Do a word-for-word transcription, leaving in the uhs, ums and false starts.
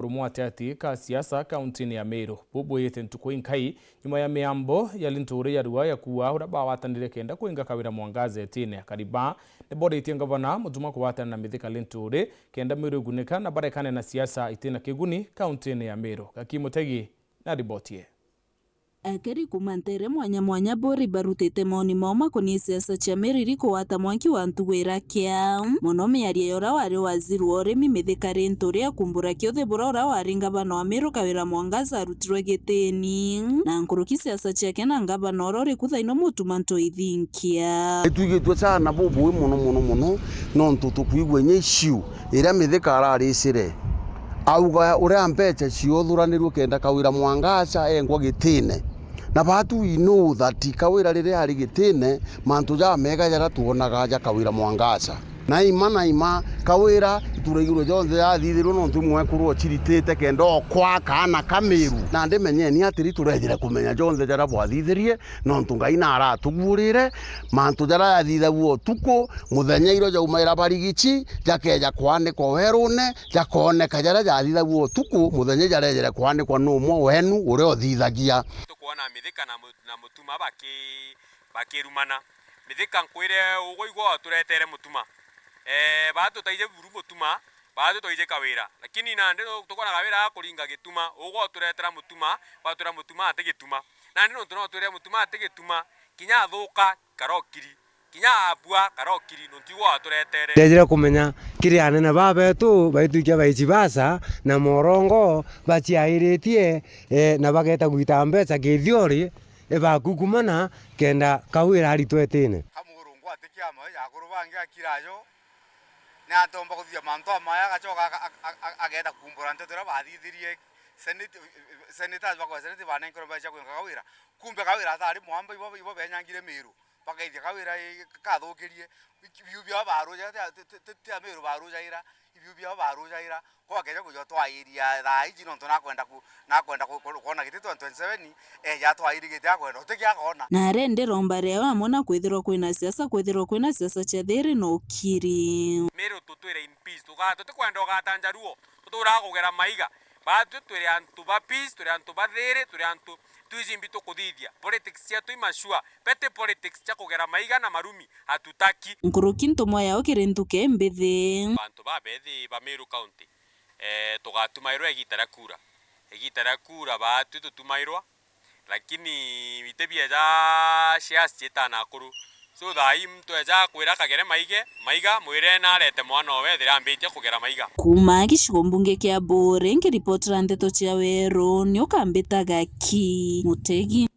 rumwe ati ati ka siasa kauntiine ya Meru. Buu bwiyite ntuku inkai nyuma ya miambo ya Linturi ya rua ya kuua uria bawatanire kenda kuinga Kawira Mwangaza itiine. Akari baa ni booritie ngavana Mutuma kuwatana na Mithika Linturi kenda Meru igunika na barekane na siasa itina kiguni kauntiine ya Meru. Gaki Mutegi na riboti ii. Akari kuuma nteere mwanya mwanya Buuri barutite maoni mao makonie siasa cia Meru iri kugwata mwanki wa ntugu ira kia. Mono miario ya uria wari waziri wa urimi Mithika Linturi akumbura kiuthi buria uria wari ngavana wa Meru Kawira Mwangaza arutirwe gitiini. Na nkuruki siasa ciake na ngavana uria uri ku thaino Mutuma Ntoithinkia. Itwigitwe sana bubui mono mono mono, nontu tukwigua inya iciu iria Mithika araricire. Auga uria mbeca ciothuranirue kenda Kawira Mwangaza engwa gitiine. Na baatu we know that Kawira riria ari gitiine, mantu jamega jaria twonaga ja Kawira Mwangaza. Na ima na ima, Kawira ituraigirwe jonthe jathithirwe nontu mwekuru ociritite kenda okwa kaana ka Meru. Nandi menyeni atiri turejire kumenya jonthe jaria bwathithirie, nontu Ngai naratugurire. Mantu jaria jathithagua utuku, muthenya irio jaumaira barigici, jakeja kwanikwa werune, jakooneka jaria jathithagua utuku, muthenya jarejere kwanikwa numwe wenu uria uthithagia. Tukwona Mithika na mu-, na Mutuma baki-, bakirumana. Mithika nkwire, ugwe igwe waturetere Mutuma. Eh, baa tutaije buru Mutuma, baa tutaije Kawira. Lakini nandi no tukwona Kawira akuringa gituma, ugwe waturetera Mutuma, watwira Mutuma ati gituma. Nandi nontu no twire Mutuma ati gituma, kinya athuka, karokiri. Kinya abua, karokiri, nontu igwe waturetere. Ndejire kumenya kiri anene baa betu baitwikia baici basa na morongo baciairitie, eh, na bageta gwita mbeca kithiori, ibakukumana kenda Kawira aritwe itiine. Kamugurungu ati kiama, akuru bangi akira ajo, ni atomba kuthithia mantu amaya, agacoka aga-, aga-, aga-, ageta kumbura nteto iria bathithirie senate, senators bakwa senate banenkerwe mbeca cia kwinga Kawira. Kumbe Kawira atari mwamba, ibo, ibo benyangire Meru. Bakaithia Kawira i-, kathukirie. Ibiu biao barujaira, ti, ti, ti, ti Ameru barujaira, ibiu biao barujaira. Kwa keja kuja twairia thaa iji nontu nakwenda ku-, nakwenda ku-, ku-, kwona giti twenty twenty-seven, eja twairi giti akwenda, uti gia kona. Na arendi romba riao amwe na kwithirwa kwina siasa, kwithirwa kwina siasa cia thiri na ukiri. Meru tutwire in peace, tuga-, tutikwenda ugata Njaruo, tuturaga kugera maiga. Ba-, tu-, turi antu ba peace, turi antu ba thiri, turi antu twiji mbi tukuthithia. Politics cietu i mashua. Petty politics cia kugera maiga na marumi hatutaki. Nkuruki ntumwa yao kiri nthuke mbithi. Bantu babethi ba Meru County, eh, tugatumairwa igita ria kura. Igita ria kura baatwi tutumairwa, lakini iti bieja shares ciitana akuru. So thaa ii muntu eja kwira kagere maige, maiga, mwire narete mwana owe ethire ambitie kugera maiga. Kuuma gicigo mbunge kia Buuri, nkiripotera ndeto cia Weru, ni ukambita Gaki Mutegi.